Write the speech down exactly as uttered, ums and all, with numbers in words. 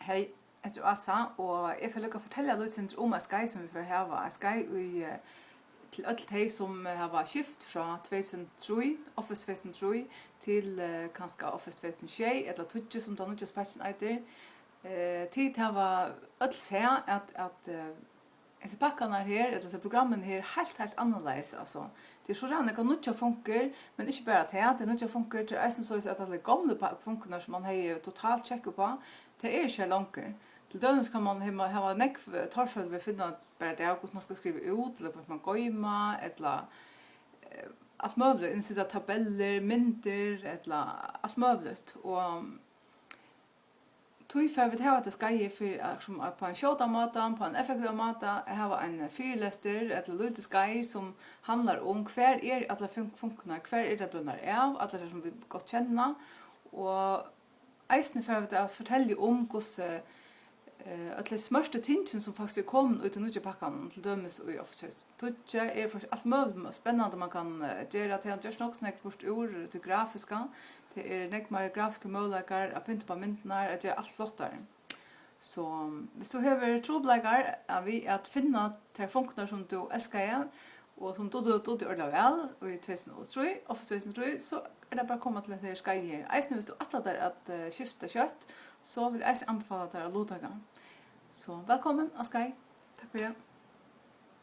Hey, hetta er Ása, og eg fari líka at fortelja lítið sindur um eitt skeið, sum vit fara at hava. Eitt skeið í, eh, til øll tey, sum hava skift frá tvey túsund og trý, Office tvey túsund og trý, til, eh, kanska Office tvey túsund og sjey, ella tíggju, sum tann nýggjasti pakkin eitur. Eh, tit hava øll sæð, at, at, eh, hesir pakkarnar her, ella hesi programmini her, heilt, heilt annarleiðis, altso. Tað er so ræðuliga nógv nýggjar funkur, men ikki bara tað, tað er nýggjar funkur, tað er eisini soleiðis, at allar gomlu pa-, funkurnar, sum mann hevði totalt tjekk uppá, tað er ikki har longur. Til dømis kann mann hava, hava nógv, eh, torføri við at finna bara tað, hvussu mann skal skriva út, ella hvussu mann goyma, ella, eh, alt møguligt, innseta tabellir, myndir, ella alt møguligt. Og tí fara vit hava hetta skeiðið fyri at, sum at, á ein skjótan máta, á ein effektivan máta, at hava ein fyrilestur ella lítið skeið, sum handlar um, hvar eru allar fun-, funkurnar, hvar eru tær blivnar av, allar tær, sum vit gott kenna, og eisini fara vit at fortelja um, hvussu, eh, øll tey smørtu tingini, sum faktiskt eru komin í tí nýggja pakkanum, til dømis í Office tvey túsund og tíggju, er for alt møguligt spennandi, man kann, eh, gera. Tey hava gjørt nokk so nógv burtur úr tí grafiska. Tað er nógv meir grafiskir møguleikar at pynta upp á myndirnar, at gera alt flottari. So, viss tú hevur trupulleikar, eh, við at finna tær funkurnar, sum tú elskaði, og sum dugdi, dugdi ordiliga væl í tvey túsund og trý, Office tvey túsund og trý, so er tað bara at koma til hetta her skeiðið her. Eisini viss tú ætlar tær at, eh, skifta skjótt, so vil eg eisini anbefala tær at luttaka. So, vælkomin á skeið. Takk fyri.